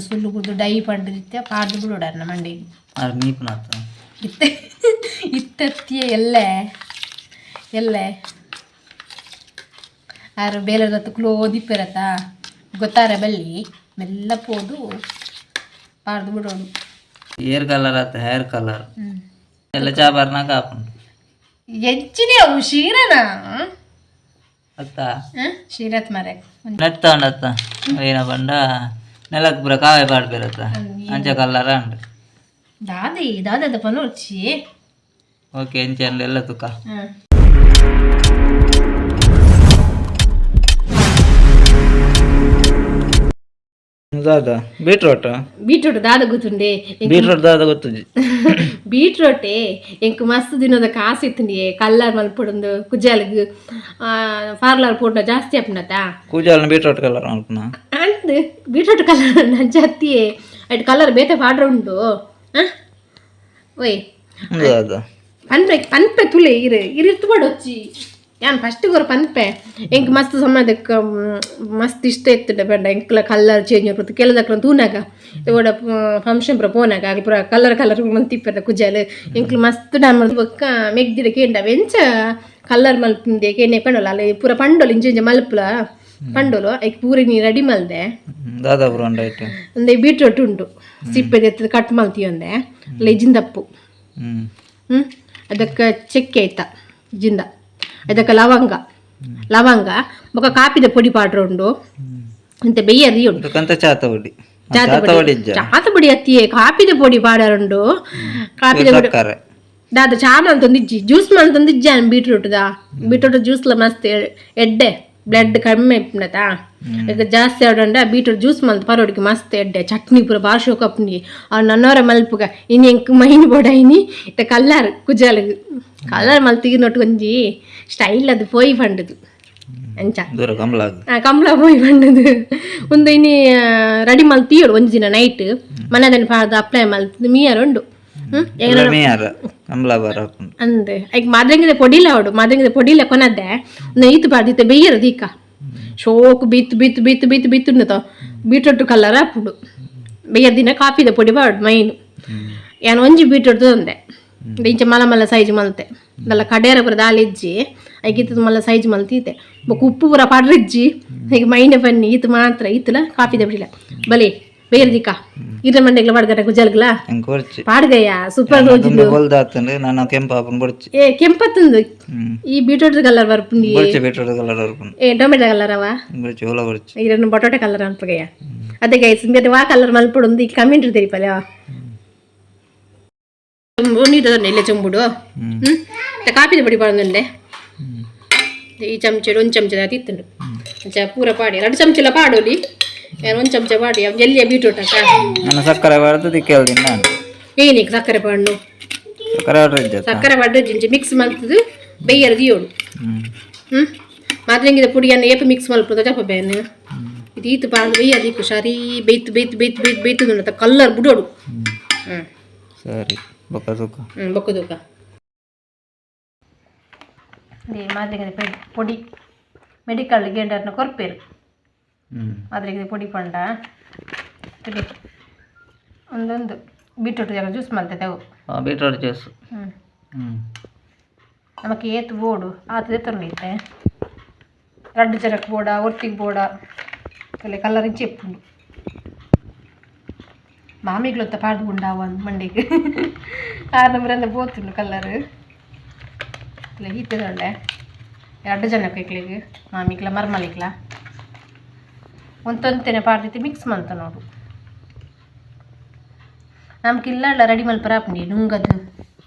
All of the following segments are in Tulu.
ಸುಲ್ಲು ಬುಡ್ದು ಡೈ ಪಂಡ್ದಿತ್ತೆ ಪಾಡ್ದು ಬಿಡೋಡಾರ್ನ ಮಂಡೆಗೆ. ಆರ್ ಮೀಪುನಾತ. ಇತ್ತೆ ಇತ್ತತ್ತಿಯ ಎಲ್ಲೆ ಎಲ್ಲೆ ಆರು ಬೇಲದ ಕ್ಲೋದಿಪ್ಪೆರತ ಗೊತ್ತಾರೆ ಬಲ್ಲಿ ಮೆಲ್ಲ ಪೋದು ಪಾಡ್ದು ಬಿಡೋಡು. ಹೇರ್ ಕಲರ್ ಆತ, ಹೇರ್ ಕಲರ್ ಎಲ್ಲ ಚಾ ಬರ್ನಾಗ ಆಪುಂಡು. ಎಂಚಿನ ಅವು ಶೀರನಾ? ಅತ್ತ. ಶೀರತ್ ಮರೆ. ನೆತ್ತ ಉಂಡತ್ತ ಏನ ಪಂಡ ನೆಲಕ್ ಪೂರ ಕಾವೆ ಪಾಡ್ಪೆರತ್ತ, ಅಂಚ ಕಲರ್ ಉಂಡು. ದಾದಿ ದಾದ ಪನೊರ್ಚಿ. ಓಕೆ, ಎಂಚ ಅಂಡ್ ಎಲ್ಲ ತುಕ. ದಾದ ಬೀಟ್ರೋಟ್? ಬೀಟ್ರೂಟ್ ದಾದ ಗೊತ್ತುಂಡೆ? ಬೀಟ್ರೋಟ್ ದಾದ ಗೊತ್ತುಜಿ. ಬೀಟ್ರೋಟೆ ಎಂಕ್ ಮಸ್ತ್ ದಿನದ ಕಾಸು ಇತ್ತುಂಡಿಯೇ ಕಲ್ಲರ್ ಮಲ್ಪೊಡೊಂದು ಕುಜಾಲ್ಗ್ ಪಾರ್ಲರ್ ಪೋಟ ಜಾಸ್ತಿ ಆಪುಂಡತ. ಕೂಜಾಲ್ನ ಬೀಟ್ರೋಟ್ ಕಲರ್ ಮಲ್ಪುನ? ಅಂದ್, ಬೀಟ್ರೂಟ್ ಕಲರ್ ನಂಚತ್ತಿಯೇ, ಅಟ್ ಕಲರ್ ಬೇತೆ ಪಾಡ್ರ ಉಂಡು. ಓಯ್. ಉಂದು ದಾದ? ಪನ್ಪೆ ಪನ್ಪೆ ತುಲೆ ಇರು ಇರು ಇರ್ತು ಪಡೊಚ್ಚಿ. ಯಾನ್ ಫಸ್ಟ್ ಕೊರ ಪನ್ಪೆ. ಎಂಕ್ ಮಸ್ತ್ ಸಮಯದಕ್ಕೆ ಮಸ್ತ್ ಇಷ್ಟ ಇತ್ತುಂಡ ಪಂಡ ಎಂಕ್ಲ ಕಲರ್ ಚೇಂಜ್ ಆಪುಂಡು. ಕೆಲದಕ್ಲ ತೂನಾಗ ಓಡ ಫಂಕ್ಷನ್ ಪೂರ ಪೋನಾಗ ಅಕುಲು ಪೂರ ಕಲರ್ ಕಲರ್ ಮಂತಿಪ್ಪೆರ ಕುಜಲ್. ಎಂಕ್ಲು ಮಸ್ತ್ ಡಾನ್ ಬೊಕ್ಕ ಮೆಗ್ದಿಡ ಕೇಂಡ, ಎಂಚ ಕಲರ್ ಮಲ್ಪುಂದೆ ಕೇಂಡೆ ಪಂಡೋಲ. ಅಲ್ಲ ಪೂರ ಪಂಡೋಲು, ಇಂಚ ಇಂಚ ಮಲ್ಪುಲ ಪಂಡೋಲು. ಐಕ್ ಪೂರ ನೀ ರೆಡಿ ಮಲ್ದೆ. ದಾದ ಪೂರ ಉಂಡು ಐಟ್? ಒಂದೆ ಬೀಟ್ರೋಟ್ ಉಂಡು, ಸಿಪ್ಪೆ ದೆತ್ತುದು ಕಟ್ ಮಲ್ತಿಯೊಂದೆ ಲೆಜಿಂದಪ್ಪು. ಹ್ಮ್ ಅದಕ್ಕೆ ಚಕ್ಕೆ ಆಯ್ತಾ ಜಿಂದ, ಅದಕ್ಕೆ ಲವಂಗ ಲವಂಗ ಬೊಕ್ಕ ಕಾಪಿದ ಪೊಡಿ ಪಾಡ್ರ ಉಂಡು ಅಂತೆ ಬೆಯ್ಯರಿ ಉಂಡು. ಕಂತ ಚಾತ ಪೊಡಿ, ಚಾತ ಪೊಡಿ ಇಜ್ಜ? ಚಾತ ಪೊಡಿ ಅತ್ತಿಯೇ, ಕಾಪಿದ ಪೊಡಿ ಪಾಡರುಂಡು, ಕಾಪಿದ ಪೊಡಿ. ಸಕ್ಕರೆ. ದಾದ ಚಾ ಮಂತೊಂದಿಜ್ಜಿ, ಜ್ಯೂಸ್ ಮಂತೊಂದಿಜ್ಜಿ ಬೀಟ್ರೂಟ್ದ. ಬೀಟ್ರೂಟ್ ಜ್ಯೂಸ್ಲ ಮಸ್ತ್ ಎಡ್ಡೆ, ಬ್ಲಡ್ ಕಮ್ಮಿ ಇಪ್ಪುಂಡತಾ, ಈಗ ಜಾಸ್ತಿ ಆವಡಂಡ ಬೀಟ್ರೂಟ್ ಜ್ಯೂಸ್ ಮಲ್ತ್ ಪರೋಡಿಗೆ ಮಸ್ತ್ ಎಡ್ಡೆ. ಚಟ್ನಿ ಪೂರ ಬಾರಿ ಶೋಕ್ ಆಪುಂಡಿ. ಅವು ನನ್ನವರ ಮಲ್ಪುಗ ಇನಿ ಎಂಕ್ ಮೈನ್ ಬೋಡಾಯಿನಿ ಇತ್ತೆ ಕಲ್ಲರ್, ಕುಜಾಲ್ಗ್ ಕಲರ್ ಮಲ್ತಿಗೆ ಒಂಜಿ ಸ್ಟೈಲ್ ಅದು ಪೋಯಿ ಪಂಡುದು ಅಂಚ. ದೂರ ಕಂಬಲಾಗ. ಆ, ಕಂಬಳ ಪೋಯಿ ಪಂಡುದು. ಒಂದು ಇನಿ ರೆಡಿ ಮಲ್ತೀಯೋಡು ಒಂಜಿ ದಿನ ನೈಟ್ ಮನದನ್ನು ಪಾಡ್ದು ಅಪ್ಲೈ ಮಲ್ತದು ಮೀಯರ್ ಉಂಡು. ಎಲ್ಲ ಮೀಯಾರ ಕಂಬಲ ಬಾರ ಹಾಪುಂಡು. ಅಂದ್, ಐಕ್ ಮಾದ್ರಂಗಿದ ಪೊಡಿಲ ಅವಡು, ಮಾದ್ರಂಗಿದ ಪೊಡಿಲ ಕೊನದ್ದೆ. ಒಂದು ಈತು ಪಾಡ್ದು ಇತ್ತೆ ಬೆಯ್ಯರು ದೀಕ ಶೋಕ್ ಬಿತ್ತು ಬಿತ್ತು ಬಿತ್ತು ಬಿತ್ತು ಬಿತ್ತು ಉಂಡತ ಬೀಟ್ರೂಟ್ ಕಲರ್ ಆಪುಂಡು. ಬೆಯ್ಯರ್ ದಿನ ಕಾಫಿದ ಪೊಡಿ ಪಾಡು ಮೈನ್. ಯಾನ್ ಒಂಜಿ ಬೀಟ್ರೂಟ್ ತೊಂದೆ, ಇಂಚ ಮಲ್ಲ ಮಲ್ಲ ಸೈಜ್ ಮಲ್ತೆ. ದಲ್ಲ ಕಡೇರ ಪೂರ ದಾಲ ಇಜ್ಜಿ, ಐಕ್ ಇತ್ತದ ಮಲ್ಲ ಸೈಜ್ ಮಲ್ತೀತೆ. ಬೊಕ್ಕ ಉಪ್ಪು ಪೂರ ಪಾಡ್ರಿಜ್ಜಿ. ಈಗ ಮೈನೆ ಬನ್ನಿ ಈತು ಮಾತ್ರ ಈತಲ ಕಾಫಿದ ಪೊಡಿಲ ಬಲಿ ಬೇರೆ ದಿಕ್ಕ ಇರ ಮಂಡೆಗ್ಲ ಪಾಡ್ಗಟ ಕುಜಲ್ಗ್ಲ. ಎಂಕ್ ಬೊರ್ಚಿ. ಪಾಡ್ಗಯ್ಯ, ಸೂಪರ್ ರೋಜಿಂದು. ಬೊಲ್ದಾತಂಡು ನಾನು ಕೆಂಪು ಆಪುಂಡು, ಬೊರ್ಚಿ. ಏ, ಕೆಂಪತ್ತಂದು. ಈ ಬೀಟ್ರೂಟ್ ಕಲರ್ ಬರ್ಪುಂಡಿ. ಬೊರ್ಚಿ, ಬೀಟ್ರೋಟ್ ಕಲರ್ ಬರ್ಪುಂಡು. ಏ, ಟೊಮೆಟೊ ಕಲರ್ ಅವ. ಬೊರ್ಚಿ, ಓಲ ಬೊರ್ಚಿ. ಇರನ್ನು ಬೊಟೊಟೊ ಕಲರ್ ಅನ್ಪಗಯ್ಯ. ಅದೇ ಗೈಸ್, ಬೇರೆ ವಾ ಕಲರ್ ಮಲ್ಪೊಡು ಈ ಕಮೆಂಟ್ ತೆರಿಪಲೆ. ನೀರು ಇಲ್ಲ ಚೆಂಬುಡು. ಕಾಪಿದ ಪೊಡಿ ಪಾಡೊಂದುಂಡೆ. ಈ ಚಮಚ ಒಂದು ಚಮಚದ ತಿತ್ತುಂಡು. ಅಂಚ ಪೂರ ಪಾಡಿ, ಎರಡು ಚಮಚಲ ಪಾಡೋಲಿ, ಒಂದು ಚಮಚ ಪಾಡಿ ಎಲ್ಲಿಯ ಬೀಟ್ರೂಟ್ ಅಕ್ಕ. ನನ್ನ ಸಕ್ಕರೆ ಬಾರ್ದು ದಿಕ್ಕೆಲ್ದಿನ ನಾನು. ಏನಕ್ಕೆ ಸಕ್ಕರೆ ಪಾಡ್ನು? ಸಕ್ಕರೆ ಆರ್ಡರ್ ಇಜ್ಜತ್ತ? ಸಕ್ಕರೆ ಪಾಡ್ದು ಜಿಂಚ ಮಿಕ್ಸ್ ಮಲ್ತದು ಬೆಯ್ಯರ ದಿಯೋಡು. ಮಾದ್ರಂಗಿದ ಪುಡಿಯನ್ನು ಏಪ ಮಿಕ್ಸ್ ಮಲ್ಪದ ಜಪ ಬೇನ್. ಇದು ಈತು ಪಾಡ್ದು ಬೆಯ್ಯ ದಿಕ್ಕು ಸರಿ ಬೇಯ್ತು ಬೇಯ್ತು ಬೇಯ್ತು ಬೇಯ್ತು ಬೇಯ್ತು ಕಲ್ಲರ್ ಬುಡೋಡು. ಸರಿ, ಬೊಕ್ಕ ಸುಖ. ಬೊಕ್ಕ ತೂಕ. ಮಾದ್ರಿಂಗದ ಪೊಡಿ ಮೆಡಿಕಲ್ ಗೇಂಡರ್ನ ಕೊರ್ಪೇರು. ಮಾದ್ರಿಂಗದ ಪೊಡಿ ಪಂಡ ತುಡಿ ಒಂದೊಂದು ಬೀಟ್ರೂಟ್ ಜ್ಯೂಸ್ ಮಲ್ತದೆ ಅವು. Beetroot juice. ನಮಕ್ ಏತ್ ಬೋಡು ಆತದೆ ತೊಂದಿತ್ತೆ. ರಡ್ಡು ಜನಕ್ಕೆ ಬೋಡ, ಒರ್ತಿಗೆ ಬೋಡ ಕಲೆ ಕಲರ್ ಇಂಚ ಇಪ್ಪುಂಡು. ಮಾಮಿಗ್ಲೊತ್ತ ಪಾಡ್ದು ಉಂಡಾವ ಮಂಡೆಗೆ ಆರು ನಂಬರಿಂದ ಪೋತುಂಡು ಕಲ್ಲರ್ ಇಲ್ಲ ಈತದೊಂಡೆ. ಎರಡು ಜನಕ್ಕೆ ಇಕ್ಲಿಗೆ, ಮಾಮಿಗ್ಲ ಮರ್ಮಲಿಗ್ಲ ಒಂತೊಂತೆನೆ ಪಾಡ್ದಿತ್ತು. ಮಿಕ್ಸ್ ಮಲ್ತ ನೋಡು. ನಮ್ಗೆ ಇಲ್ಲ ರೆಡಿ ಮಲ್ಪರ ಆಪುಂಡಿ ನುಂಗದು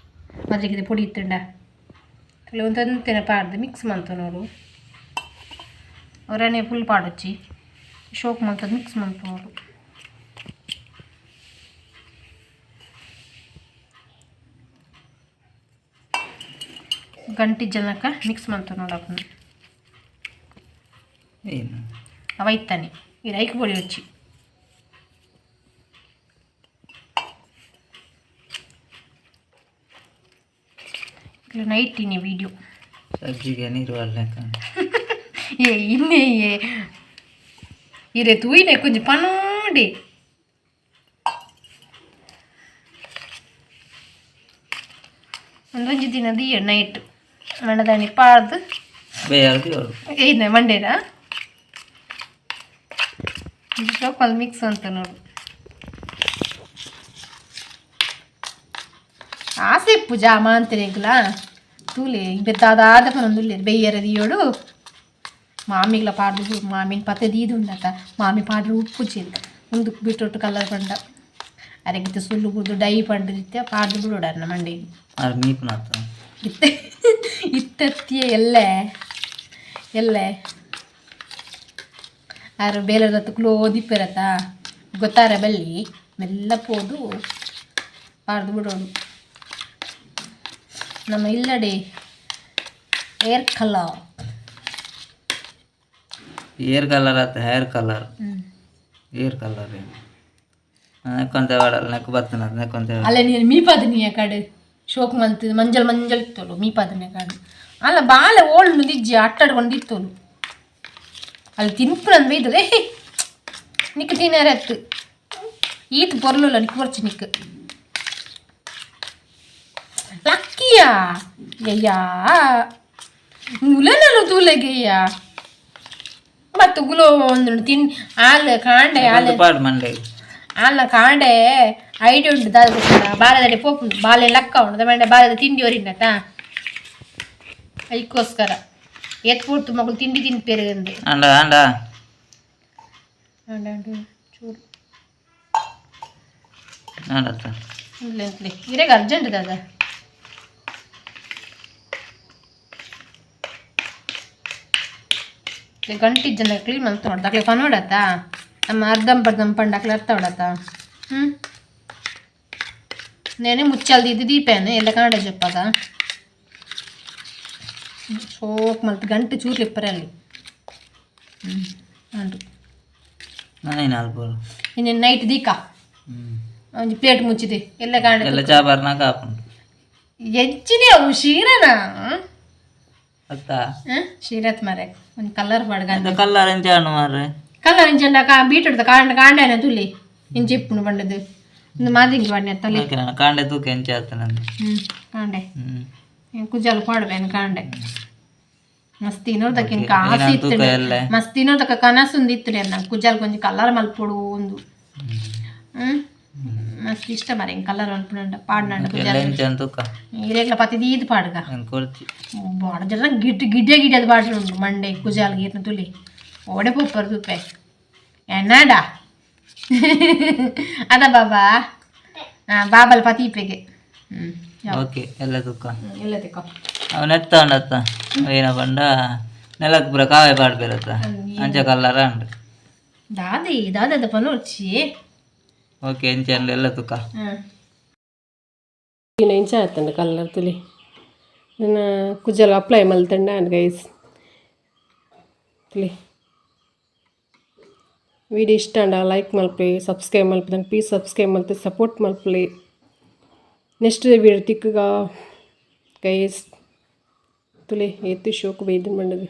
ಮಜ್ಜಿಗೆ ಪೊಡಿ ಇತ್ತುಂಡ ಒಂತೊಂತೆನೆ ಪಾಡ್ದು ಮಿಕ್ಸ್ ಮಲ್ತ ನೋಡು. ಒರನೆ ಫುಲ್ ಪಾಡೊಚ್ಚಿ, ಶೋಕ್ ಮಲ್ತದ ಮಿಕ್ಸ್ ಮಲ್ತ ನೋಡು. ಗಂಟಿ ಜನಕ ಮಿಕ್ಸ್ ಮಲ್ತ ನೋಡು. ಏನು? ಅವ ಇತ್ತಾನೆ ಈ ರೈಕ್ ಪೊಡಿ వచ్చಿ ಇಲ್ಲ ನೈಟ್ ಇನ್ನಿ ವೀಡಿಯೋ. ಸಬ್ಜಿಗೆ ನೀರು ಅಲ್ಲ. ಏ ಇನ್ನೇ ಏ ಇರೆ ತೂಯಿನೆ ಕೊಂಚ ಪನೋಡಿ. ಒಂದೊಂಜಿ ದಿನ ದೀಯ ನೈಟ್ ಮಣ್ಣದಾಣಿ ಪಾಡ್ದು. ಬೇಯಾರ್ದು ಏಳು. ಏನ ಮಂಡೇನಾ? ಒಂದು ಮಿಕ್ಸ್ ಅಂತ ನೋಡು. ಆಸೆ ಇಪ್ಪು ಜಾಮ ಅಂತೀನಿಗ್ಲ ತೂಲೆ ಬೆತ್ತಾದಾದ ಪನೊಂದುಲ್ಲೆರ್ ಬೆಯ್ಯರ ದಿಯೋಡು. ಮಾಮಿಗ್ಲ ಪಾಡ್ದು, ಮಾಮಿನ ಪತ್ತೆ ದೀದುಂಡತ. ಮಾಮಿ ಪಾಡ್ರು ಉಪ್ಪುಜಿ. ಉಂದು ಬೀಟ್ರೂಟ್ ಕಲರ್ ಪಂಡ ಅರೆಗಿತ್ತ ಸುಲ್ಲು ಬುಡ್ದು ಡೈ ಪಂಡದಿತ್ತೆ ಪಾಡ್ದು ಬಿಡೋಡಾರ್ನ ಮಂಡೆಗೆ. ಆರು ಮೀಪುನತ್ತ. ಇತ್ತೆ ಇತ್ತೆತ್ತಿಯ ಎಲ್ಲೆ ಎಲ್ಲೆ ಆರು ಬೇಲದ ಕ್ಲೋದಿಪ್ಪೆರತ ಗೊತ್ತಾರ ಬಲ್ಲಿ ಮೆಲ್ಲ ಪೋದು ಪಾಡ್ದು ಬಿಡೋಡು. ನಮ್ಮ ಇಲ್ಲಡೆ air colour. Air colour ಆತ, hair colour. Air colour ನೆಕ್ಕೊಂತ ವಾಡಲ್ಲ, neck ಬರ್ತನ ನೆಕ್ಕೊಂತ. ಅಲ್ಲ, ನೀನು ಮೀಪಾದನಿಯ ಕಡೆ ಶೋಕ್ ಮಂತ್ ಮಂಜಲ್ ಮಂಜಲ್ ಇತ್ತೋಲು. ಮೀಪಾದನೆ ಕಾಡು ಅಲ್ಲ, ಬಾಲೆ ಓಳು ದಿಜ್ಜಿ ಅಟ್ಟಾಡ್ಕೊಂಡು ಇತ್ತೋಲು. ಅಲ್ಲಿ ತಿನ್ಪುನಂದು ಬೈದದೆ. ಏ ನಿಕ್ ತಿನ್ನರತ್ತು ಈತ್ ಪೊರ್ಲುಲ್ಲ. ನಿಕ್ ಪೊರ್ಚು ನಿಕ್ ಲಕ್ಕಿಯಾ ಅಯ್ಯ ಮುಲನನು ತೂಲೆಗೆಯ್ಯ ಮತ್ತು ಗುಲೋ ಒಂದು ತಿನ್ ಆಲ್ ಕಾಂಡೆ ಆಲ್. ಪಾಡು ಮಂಡೆ. ಅಲ್ಲ, ಕಾಂಡೆ ಐಡಿ ಉಂಟು ದಾದ ಗೊತ್ತಿಲ್ಲ. ಬಾಲದಡೆ ಪೋಪುಂಡು, ಬಾಲೆ ಲಕ್ಕ ಉಂಡು ಮಂಡೆ. ಬಾಲದ ತಿಂಡಿ ಒರಿಂಡತ ಐಕ್ಕೋಸ್ಕರ ಏತ್ ಪೂರ್ತು ಮಗಳು ತಿಂಡಿ ತಿನ್ಪೇರು ಅಂದು. ಅಂಡ ಅಂಡ. ಅಂಡ ಅಂಡು ಚೂರು. ಅಂಡತ್ತ. ಇಲ್ಲ ಇಲ್ಲ, ಇರೇಗ ಅರ್ಜೆಂಟ್ ದಾದ. ಗಂಟಿ ಜನ ಕ್ಲೀನ್ ಮಂತ್ ನೋಡ್ದ ಅಕ್ಲೆ ಪನೋಡತ್ತ. ನಮ್ಮ ಅರ್ಧಂ ಪರ್ಧಂ ಪಂಡ ಅಕ್ಲೆ ಅರ್ಥ ಹೊಡತ್ತ. ಹ್ಞೂ, ನೇನೆ ಮುಚ್ಚಲ್ದಿದ್ದು ದೀಪೇನೆ ಎಲ್ಲ ಕಾಂಡ ಜಪ್ಪದ ಸೋಕ್ ಮಲ್ತು ಗಂಟೆ ಚೂರ್ಲಿ ಇಪ್ಪರಲ್ಲಿ. ಹ್ಞೂ, ಅಂಡು. ನಾನೇನು ಅಲ್ಪೋರು. ಇನ್ನೇನು ನೈಟ್ ದೀಕ ಒಂಜಿ ಪ್ಲೇಟ್ ಮುಚ್ಚಿದೆ ಎಲ್ಲ ಕಾಂಡ. ಎಲ್ಲ ಚಾ ಬರ್ನಾಕ ಆಪುಂಡು. ಎಂಚಿನಿ ಅವು ಶೀರನಾ? ಅತ್ತ. ಶೀರತ್ ಮಾರೆ, ಒಂದು ಕಲರ್ ಬಡ್ಗ. ಕಲ್ಲರ್ ಎಂಚ ಉಂಡು ಮಾರ್ರೆ? ಕಲರ್ ಇಂಚಂಡ ಕಾ ಬೀಟುಡ್ದ ಕಾಂಡ ಕಾಂಡೇನ ತುಲಿ ಇಂಚ ಇಪ್ಪುಂಡು ಬಂಡದು ಒಂದು ಮಾದಿಂಗಿ ಬಣ್ಣ ತಲೆ. ಓಕೆ, ನಾನು ಕಾಂಡೆ ತೂಕ ಎಂಚ ಆತನಂದು. ಹ್ಞೂ, ಕಾಂಡೆ. ಕುಜಾಲು ಪಾಡ್ಬೇನು ಕಾಂಡೆ. ಮಸ್ತ್ ತಿನ್ನೋದಕ್ಕಿನ್ ಕಾಸು ಏನಾನ್ ಇತ್ತು. ತೂಕ ಎಲ್ಲೆ. ಮಸ್ತ್ ತಿನ್ನೋದಕ್ಕ ಕನಸುಂದು ಇತ್ತು ನಾನು ಕುಜಾಲ್ ಕೊಂಚ ಕಲರ್ ಮಲ್ಪೊಡು ಒಂದು. ಹ್ಞೂ, ಮಸ್ತ್ ಇಷ್ಟ ಮಾರೆ ಹಿಂಗೆ ಕಲರ್ ಮಲ್ಪುಂಡ ಪಾಡ್ನಂಡ. ಎಲ್ಲ ಕುಜಾಲ್ ಎಂಚ ತೂಕ. ಇರೇಗ್ಲ ಪತಿ ದೀದ್ ಪಾಡ್ಗ. ನಾನು ಕೊಡ್ತಿ. ಬಾಡ ಜನ ಗಿಡ್ ಗಿಡ್ಡೆ ಗಿಡ್ಯದ ಬಾಟ್ಲು ಉಂಟು ಮಂಡೆ ಕುಜಾಲ್ ಗೀರ್ನ ತುಲಿ ಓಡೆ ಪೋಪರ್ ತುಪ್ಪೆ ಎನ್ನಾಡ ಅದ ಬಾಬಾ. ಹಾಂ, ಬಾಬಲ್ ಪತೀಪೆಗೆ. ಹ್ಞೂ. ಓಕೆ, ಎಲ್ಲ ತೂಕ. ಎಲ್ಲ ತಿಕ್ಕೋ. ಅವು ನೆತ್ತ ಉಂಡತ್ತ ಏನ ಪಂಡ ನೆಲಕ್ ಪೂರ ಕಾವೆ ಪಾಡ್ಬೇರತ್ತ, ಅಂಚ ಕಲ್ಲರ ಉಂಡು. ದಾದಿ ದಾದ ಪನೋರ್ಚಿ. ಓಕೆ, ಎಂಚ ಉಂಡು ಎಲ್ಲ ತೂಕ. ಹಾಂ, ಇಂಚ ಆತಂಡ ಕಲ್ಲರ್ ತುಲಿ. ನನ್ನ ಕುಜಲ್ ಅಪ್ಲೈ ಮಲ್ತಂಡ ಗೈಸ್. ತುಲಿ, ವಿಡಿಯೋ ಇಷ್ಟ ಅಂಡ ಲೈಕ್ ಮಲ್ಪಿ, ಸಬ್ಸ್ಕ್ರೈಬ್ ಮಲ್ಪಿ. ಪ್ಲೀಸ್ ಸಬ್ಸ್ಕ್ರೈಬ್ ಮಲ್ತೆ ಸಪೋರ್ಟ್ ಮಲ್ಪಲಿ. ನೆಕ್ಸ್ಟ್ ವಿಡಿಯೋ ತಿಕ್ಕುಗ ಗೈಸ್. ತುಲಿ, ಏತ್ ಶೋಕು ಬೈದಿನ ಬಂಡದು.